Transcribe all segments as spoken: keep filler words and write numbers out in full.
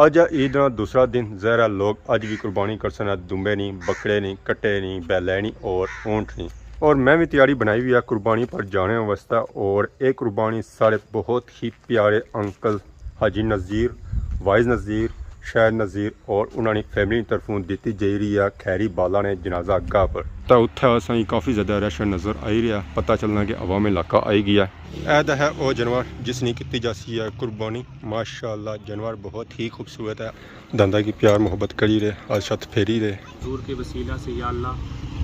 اج ہے عید نا دوسرا دن، ظاہر ہے لوگ اج وی قربانی کرسن، دمبے نی، بکرے نی، کٹے نی، بیلے نی اور اونٹ نی۔ اور میں وی تیاری بنائی ہوئی ہے قربانی پر جانے واسطے، اور اے قربانی ساڑے بہت ہی پیارے انکل حاجی نذیر، واعظ نذیر، شاہد نذیر اور انہاں نی فیملی نی طرفوں دتی جائی رہی ہے خیری بالا نے جنازہ گاہ پر۔ تاں اتھے اساں کی کافی زیادہ رش نظر آئی رہیا، پتہ چلنا کہ عوام علاقہ آئی گیا ہے۔ اے تاں ہے او جانور جس نی کیتی جاسی ہے قربانی۔ ماشاءاللہ جانور بہت ہی خوبصورت ہے۔ داندا کی پیار محبت کری رہے، آج چھت پھیری رہے۔ حضور کے وسیلہ سے یا اللہ،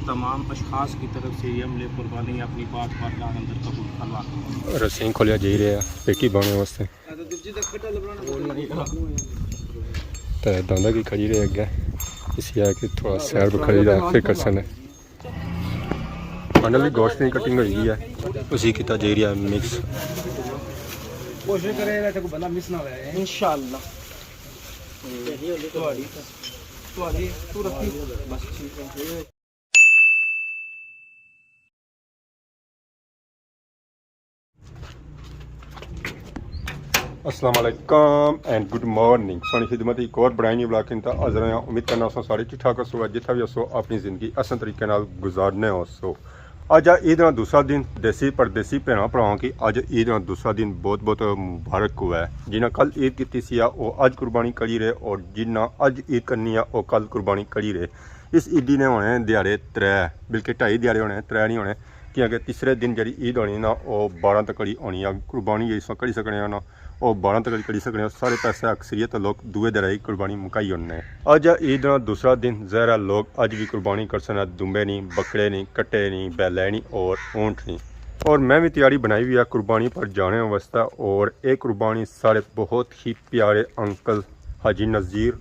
تمام اشخاص کی طرف سے یہ عمل قربانی اپنی پاک بارگاہ اندر قبول فرما۔ رسیں کھولیا جائی رہے، پیٹی بانے واسطے۔ تے داندا کی کھڑی رہے اگے، اس لیے کہ تھوڑا سیر پر کھڑی رہے، پھر کرسن۔ فائنلی گوشت نی کٹنگ ہوئی گئی ہے، اسی کیتا جائی رہیا ہے مکس۔ کوشش کرے رہے تے کوئی بندہ مس نہ ہوئے۔ انشاءاللہ۔ تہاڈی، تہاڈی، تو رکھی۔ بس ٹھیک ہے۔ السلام علیکم اینڈ گڈ مارننگ۔ سوہنی خدمت ایک اور بڑائی نی بلاک انتا حاضر ہاں۔ امید کرنا اساں سارے ٹھیک ٹھاک ہسو، جتھا وی ہسو اپنی زندگی احسن طریقے نال گزارنے ہوسو۔ اج ہے عید نا دوسرا دن، دیسی پردیسی بھیناں بھراواں کی اج عید نا دوسرا دن بہت بہت مبارک ہووے۔ جنہاں کل عید کیتی سی آ، او اج قربانی کری رہے، اور جنہاں اج عید کرنی آ، او کل قربانی کری رہے۔ اس عیدی نے ہونے دیہاڑے ترے، بلکہ ڈھائی دیہاڑے ہونے، ترے نہیں ہونے، کیونکہ تیسرے دن جڑی عید ہونی نا، او بارہ تکڑی ہونی آ۔ قربانی جڑی سو کری سکنے آ نا، او بارہ تکڑی کری سکنے آ۔ سارے پیسے اکثریت لوگ دوئے دھڑے ہی قربانی مکائی ہونے۔ اج عید نا دوسرا دن، ظاہر ہے لوگ اج وی قربانی کرسن، دمبے نی، بکرے نی، کٹے نی، بیلے نی اور اونٹ نی۔ اور میں وی تیاری بنائی ہوئی ہے قربانی پر جانے واسطے، اور اے قربانی سارے بہت ہی پیارے انکل حاجی نذیر،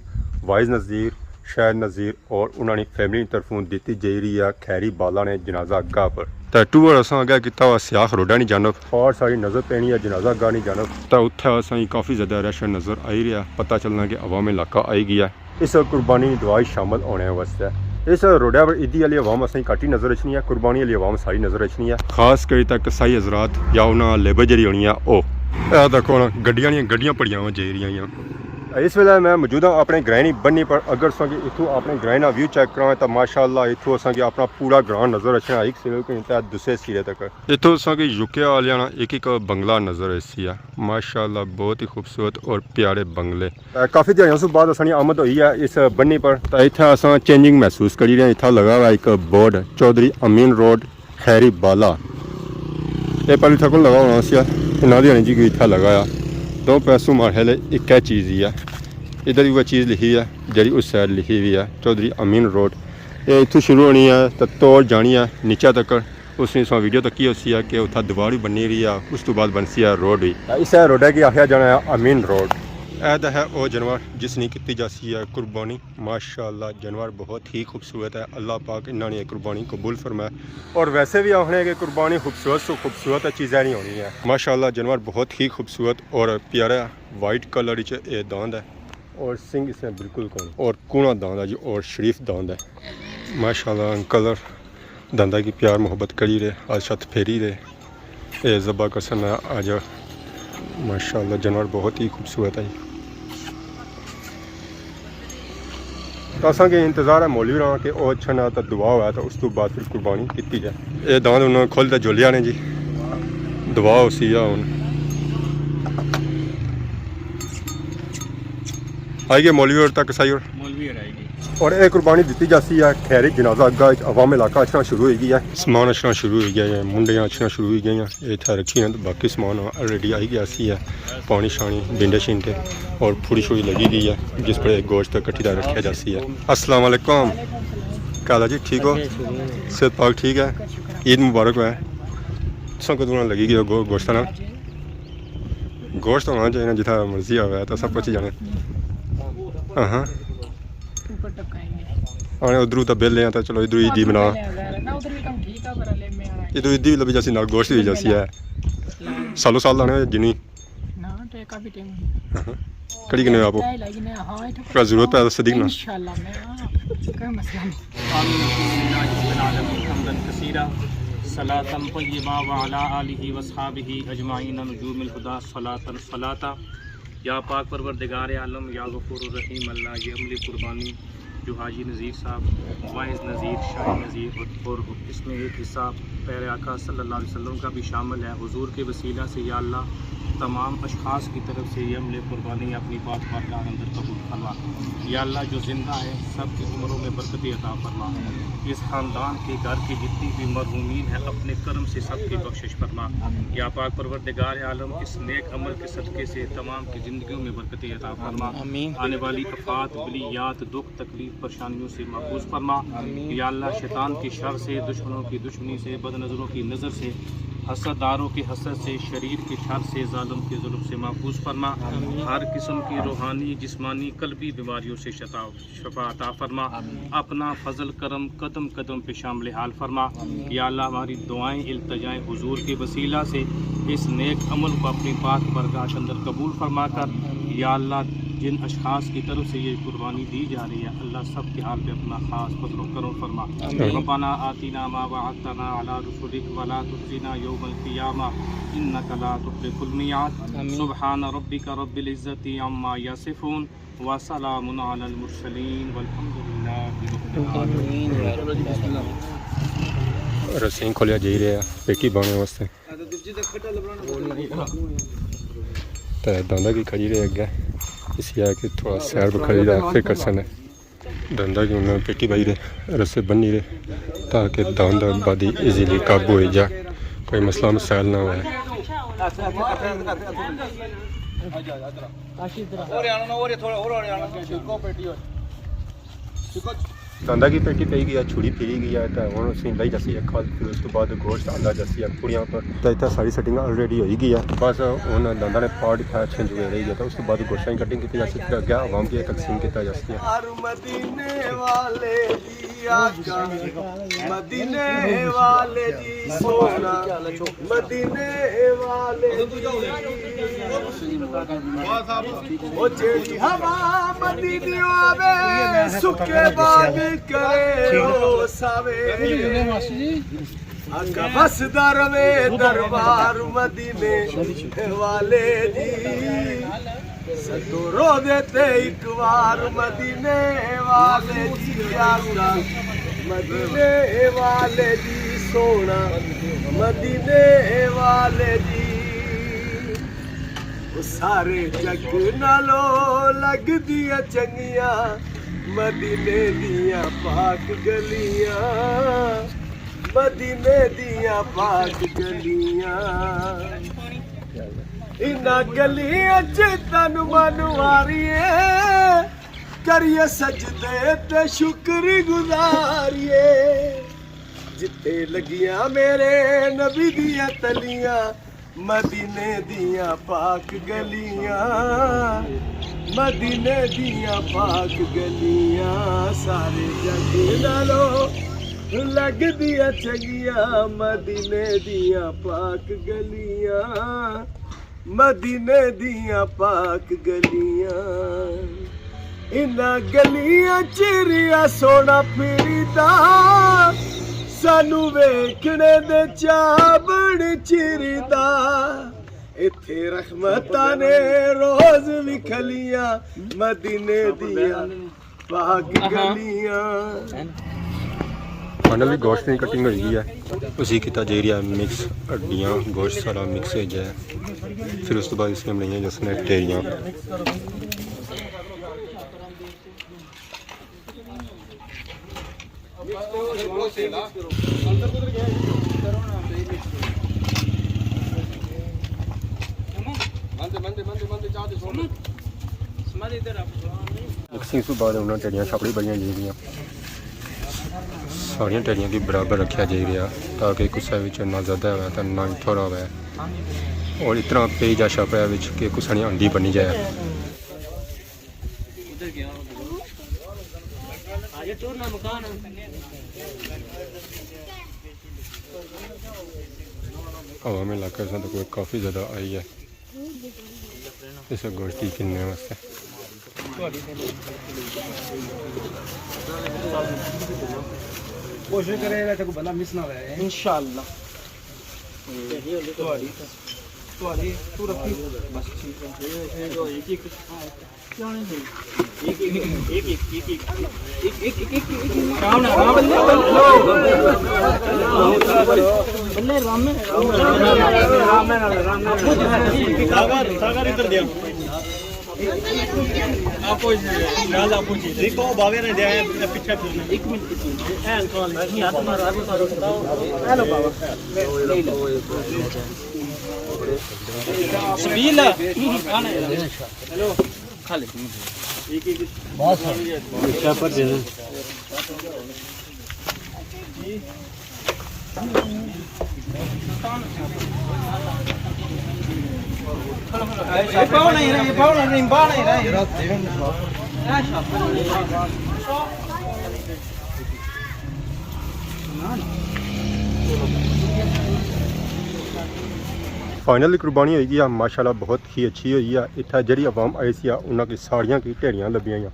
واعظ نذیر، شاہد نذیر اور انہاں نی فیملی نی طرفوں دتی جائی رہی ہے خیری بالا نے جنازہ گاہ پر۔ تے ٹور اساں اگے کیتا ہوا سیاخ روڈا نی جانب، اور ساری نظر پینی ہے جنازہ گاہ نی جانب۔ تے اتھے اساں کی کافی زیادہ رش نظر آئی رہیا، پتہ چلنا کہ عوام علاقہ آئی گیا ہے اس قربانی دعا اچ شامل ہونے واسطے۔ اس روڈا پر عیدی والی عوام اساں کی گھٹ ہی نظر اچھنی ہے، قربانی والی عوام ساری نظر اچھنی ہے۔ خاص کری تے کسائی حضرات یا انہاں لیبر جڑی ہونی ہے او۔ اے دیکھو نا، گڈیاں نیاں گڈیاں پڑیاں ہوئیاں جائی رہیاں۔ اس ویلے میں موجود ہاں اپنے گرائیں نی بنی پر۔ اگر اساں کی اتھوں اپنے گرائیں نا ویو چیک کراں تاں ماشاءاللہ اتھوں اساں کی اپنا پورا گراں نظر اچھنا، ایک سرے کنے تے دوسرے سرے تک۔ اتھوں اساں کی یوکے آلیاں نا ایک ایک بنگلہ نظر اچھسی ہے۔ ماشاءاللہ بہت ہی خوبصورت اور پیارے بنگلے۔ اے، کافی دیہاڑیاں سوں بعد اساں نی آمد ہوئی ہے اس بنی پر۔ تے اتھے اساں چینجنگ محسوس کری رہے ہیں۔ اتھا لگا ہوا ایک بورڈ، چوہدری امین روڈ، خیری بالا۔ اے پہلے اتھا کون لگا ہونا سی، انہاں دی ہونی جی کوئی اتھا لگا آ۔ دو پیسوں ماڑے خیال اچ اکے چیز ہی ہے۔ ادھر وی وہ چیز لکھی ہے جڑی اس سائیڈ لکھی ہوئی ہے، چوہدری امین روڈ۔ اے اتھوں شروع ہونی ہے تے توڑ جانی ہے نیچے تک۔ اس نی تساں ویڈیو تکی ہوسی ہے کہ اتھا دیوار وی بنی رہی ہے، اس تو بعد بنسی ہے روڈ وی۔ اسے روڈے کی آخیا جانا ہے امین روڈ۔ اے تاں ہے او جانور جس نی کیتی جاسی ہے قربانی۔ ماشاءاللہ جانور بہت ہی خوبصورت ہے، اللہ پاک انہاں نی قربانی قبول فرمائے۔ اور ویسے وی آخنے کہ قربانی خوبصورت سو خوبصورت چیزیں نی ہونی ہے۔ ماشاءاللہ جانور بہت ہی خوبصورت اور پیارا ہے، وائٹ کلر وچ اے داند ہے۔ اور سنگ اس نے بالکل کون۔ اور کونا داند ہے جی، اور شریف داند ہے۔ ماشاءاللہ انکل داندا کی پیار محبت کری رہے، آج چھت پھیری رہے۔ اے ذبح کرسن آج۔ ماشاءاللہ جانور بہت ہی خوبصورت ہے۔ تو اساں کے انتظار ہے مولوی راں کہ او اچھن تے دعا ہوئے تو اس تو بعد پھر قربانی کیتی جائے۔ اے داند انہوں نے کھول تے جولیا نے جی۔ دعا ہوسی یا ہن۔ آئی گئے مولوی اور تک سائی اور۔ مولوی اور آئی گئے۔ اور اے قربانی دتی جاسی ہے خیری جنازہ گاہ وچ، عوام علاقہ اچھنا شروع ہوئی گئی ہے۔ سامان اچھنا شروع ہوئی گیا ہے، منڈیاں اچھنا شروع ہوئی گئی ہیں۔ اے اتھا رکھی ہیں، باقی سامان ریڈی آئی گیا سی ہے، پانی شانی، بینڈے شینڈے اور پھوڑی شوڑی لگی گئی ہے، جس پر گوشت کٹھی دا رکھیا جاسی ہے۔ السلام علیکم، کیا حال ہے جی؟ ٹھیک ہو؟ صحت پاک ٹھیک ہے؟ عید مبارک ہوئے۔ تساں کدوں لگی گئی ہو گو-، گوشت نال؟ گوشت ہونا چاہیے، جتھا مرضی ہوئے تو سب کچھ ہی جانے۔ ہاں ہاں۔ اوپر ٹپکائیں گے۔ ہاں، ادھروں تو بیلے ہیں تو چلو ادھروں عیدی بنا۔ ادھر بھی کم ٹھیک ہے، پر لے میں آنا ہے۔ ادھروں عیدی بھی لبھی جاسی، نال گوشت بھی جاسی ہے۔ سالوں سال لانے ہو جنی؟ نہ، تو کافی ٹائم ہو گیا۔ ہاں ہاں۔ کڑی کنے ہو آپ؟ پہلے ہی نے، ہاں، اتھے تھوڑا ضرورت پے تو صدیق نا۔ انشاءاللہ میں، ہاں، کوئی مسئلہ نہیں۔ آمین۔ بسم اللہ، بسم اللہ، حمدا کثیرا، صلاۃ طیبہ وعلی آلہ وصحابہ اجمعین، نجوم الہدی، صلاۃ، صلاۃ۔ یا پاک پروردگار عالم، یا غفور الرحیم، اللہ، یہ عمل قربانی جو حاجی نذیر صاحب، واعظ نذیر، شاعر نذیر اور، اور اس میں ایک حصہ پیارے آقا صلی اللہ علیہ وسلم کا بھی شامل ہے، حضور کے وسیلہ سے یا اللہ، تمام اشخاص کی طرف سے یہ عمل قربانی اپنی پاک بارگاہ اندر قبول فرما۔ یا اللہ، جو زندہ ہے، سب کی عمروں میں برکت عطا فرما۔ اس خاندان کے گھر کے جتنی بھی مرحومین ہیں، اپنے کرم سے سب کی بخشش فرما۔ یا پاک پروردگار عالم، اس نیک عمل کے صدقے سے تمام کی زندگیوں میں برکت عطا فرما۔ آمین۔ آنے والی آفات، بلیات، دکھ، تکلیف، پریشانیوں سے محفوظ فرما۔ آمین۔ یا اللہ، شیطان کی شر سے، دشمنوں کی دشمنی سے، بد نظروں کی نظر سے، حسد داروں کے حسد سے، شریر کے شر سے، ظالم کے ظلم سے محفوظ فرما۔ آمین۔ ہر قسم کی روحانی، جسمانی، قلبی بیماریوں سے شفا، شفا عطا فرما۔ آمین۔ اپنا فضل کرم قدم قدم پہ شامل حال فرما۔ آمین۔ یا اللہ، ہماری دعائیں التجائیں حضور کے وسیلہ سے اس نیک عمل کو اپنی پاک بارگاہ کے اندر قبول فرما کر۔ آمین۔ یا اللہ، جن اشخاص کی طرف سے یہ قربانی دی جا رہی ہے، اللہ، سب کے حال پہ اپنا خاص فضل و کرم فرما۔ آمین۔ ربنا آتنا ما وعدتنا علی رسلک ولا تخزنا یوم القیامہ انک لا تخلف المیعاد۔ آمین۔ سبحان ربک رب العزت عما یصفون وسلام علی المرسلین والحمد للہ رب العالمین۔ رسیں کھولیا جائی رہیا پیکی بانے واسطے۔ تے داندا کی کھڑی رہے اگے، اس لیے کہ تھوڑا سیر بکھری دا فکر سن۔ داندا کی انہاں پیکی بائی رہے، رسے بنی رہے، تاکہ داندا بعدی ایزیلی قابو ہوئی جا۔ کوئی مسئلہ مسائل نہ ہوئے۔ داندا کی پیٹی پئی گئی ہے، چھڑی پھری گئی ہے، تے ہن اسی لئی جاسی ہے کھل، پھر اس تو بعد گوشت آندا جاسی ہے پوڑیاں پر۔ تے اتھا ساری سیٹنگ آلریڈی ہوئی گئی ہے، بس ہن داندا نے پارٹ اتھا چینج ہوئے رہی ہے، تے اس تو بعد گوشتاں کی کٹنگ کیتی جاسی، پھر اگے عوام کی تقسیم کیتا جاسی ہے۔ مدینے والے دی آقا، مدینے والے دی سونا، مدینے والے دی۔ او جیڑی ہوا مدینے آوے، سکے باغ کرے او ساوے۔ آقا وسدا رہے دربار مدینے والے دی۔ ستو روزے تے اک وار مدینے والے دی آقا، مدینے والے دی سونا، مدینے والے دی۔ او سارے جگ نالوں لگدیاں چنگیاں مدینے دیاں پاک گلیاں، مدینے دیاں پاک گلیاں۔ انہاں گلیاں چ تن من واریے، کریے سجدے تے شکر گزاریے۔ جتھے لگیاں میرے نبی دیاں تلیاں، مدینے دیاں پاک گلیاں، مدینے دیاں پاک گلیاں، سارے جگ نالوں لگدیاں چنگیاں، مدینے دیاں پاک گلیاں، مدینے دیاں پاک گلیاں۔ انہاں گلیاں چ رہیا سونا پھردا، سانو ویکھنے دے چاہ بن چردا۔ ایتھے رحمتاں نے روز وی کھلیاں، مدینے دیاں پاک گلیاں۔ فائنلی گوشت دی کٹنگ ہوئی گئی ہے، اسی کیتا جائی رہیا مکس، ہڈیاں، گوشت سارا مکس ہوئی جائے، پھر اس تو بعد اس نے بنائیاں جس نے ٹیریاں۔ مکسنگ سوں بعد انہاں ٹیریاں شاپڑی بڑیاں جی دیاں۔ ساریاں ٹیریاں کی برابر رکھیا جائی رہیا، تاکہ کسے وچ نہ زیادہ ہوئے تے نہ ہی تھوڑا ہوئے، اور اتنا پئی جا شاپڑے وچ کہ کسے نی ہنڈی بنی جائے۔ عوامی علاقے سے تو کوئی کافی زیادہ آئی ہے اس گوشت کی کننے واسطے۔ کوشش کرے گا کہ کوئی بندہ مس نہ ہوئے۔ انشاءاللہ۔ تہاڈی۔ تو رکھی۔ بس ٹھیک ہے۔ یہ جو ایک ایک، کیا نہیں ہے؟ شبیل۔ ہیلو۔ فائنل قربانی ہوئی گئی ہے، ماشاءاللہ بہت ہی اچھی ہوئی ہے۔ اتھا جڑی عوام آئی سی ہے، انہاں کی ساریاں کی ڈھیڑیاں لبیاں ہیں۔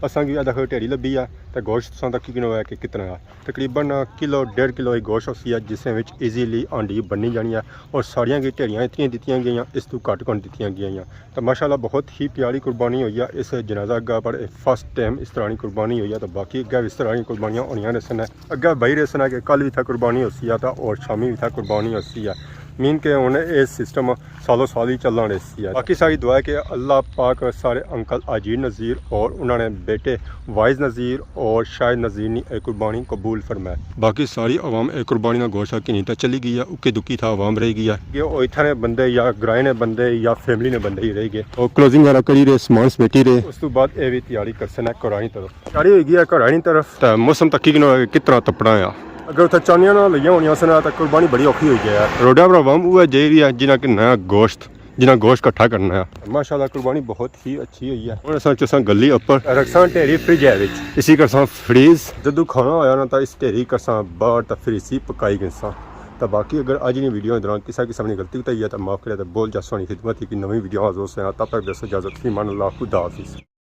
اساں کی ادھا ڈھیڑی لبی ہے، تے گوشت تساں تکی کنو ہے کہ کتنا ہے۔ تقریباً کلو، ڈیڑھ کلو ہی گوشت ہوسی ہے، جس وچ ایزیلی ہانڈی بنی جانی ہے۔ اور ساڑیاں کی ڈھیڑیاں اتنیاں دتیاں گئیاں، اس تو گھٹ کون دتیاں گئیاں۔ تو ماشاءاللہ بہت ہی پیاری قربانی ہوئی ہے۔ اس جنازہ گاہ پر فرسٹ ٹائم اس طرح کی قربانی ہوئی ہے، تو باقی اگے بھی اس طرح کی قربانیاں ہونیاں رہسن۔ اگے بھائی رہسن کہ کل بھی تھا قربانی ہوسی ہے تا اور شامی بھی تھا قربانی ہوسی ہے۔ مین کہ ہن اے سسٹم سالوں سال ہی چلنا رہسی ہے۔ باقی ساری دعا ہے کہ اللہ پاک سارے انکل حاجی نذیر اور انہاں نے بیٹے واعظ نذیر اور شاہد نذیر نی اے قربانی قبول فرمائے۔ باقی ساری عوام اے قربانی نا گوشت گھنی تے چلی گئی ہے، اکے دکی تھا عوام رہ گئی ہے۔ کہ او اتھاں نے بندے یا گرائیں نے بندے یا فیملی نے بندے ہی رہ گئے۔ او کلوزنگ وغیرہ کری رہے، سامان سمیٹی رہے۔ اس تو بعد اے بھی تیاری کرسن ہے گھرانی طرف۔ تیاری ہوئی گئی ہے گھرانی طرف۔ تے موسم تکی کنو ہے کہ کتنا تپنا ہے۔ اگر اتھے چانیاں نہ لگیاں ہونیاں سن تے قربانی بڑی اوکھی ہوئی جائے۔ روڈا پر عوام اوہ جائی رہی ہے جنہاں کہ نیا گوشت، جنہاں گوشت کٹھا کرنا ہے۔ ماشاءاللہ قربانی بہت ہی اچھی ہوئی ہے۔ ہن اساں چساں گلی اپر رکھساں ڈھیری فریج ہے وچ۔ اسی کرساں فریز۔ جدوں کھانا ہویا نا تاں اس ڈھیری کرساں باہر تاں فریزی پکائی گھنساں۔ تاں باقی اگر اج نی ویڈیو دوران کسا قسم نی غلطی کوتاہی ہے تاں معاف کرے، تاں بہت جلد تہاڈی خدمت کی نویں ویڈیو حاضر ہوسن۔ تب تک دیسو اجازت، فی امان اللہ، خدا حافظ۔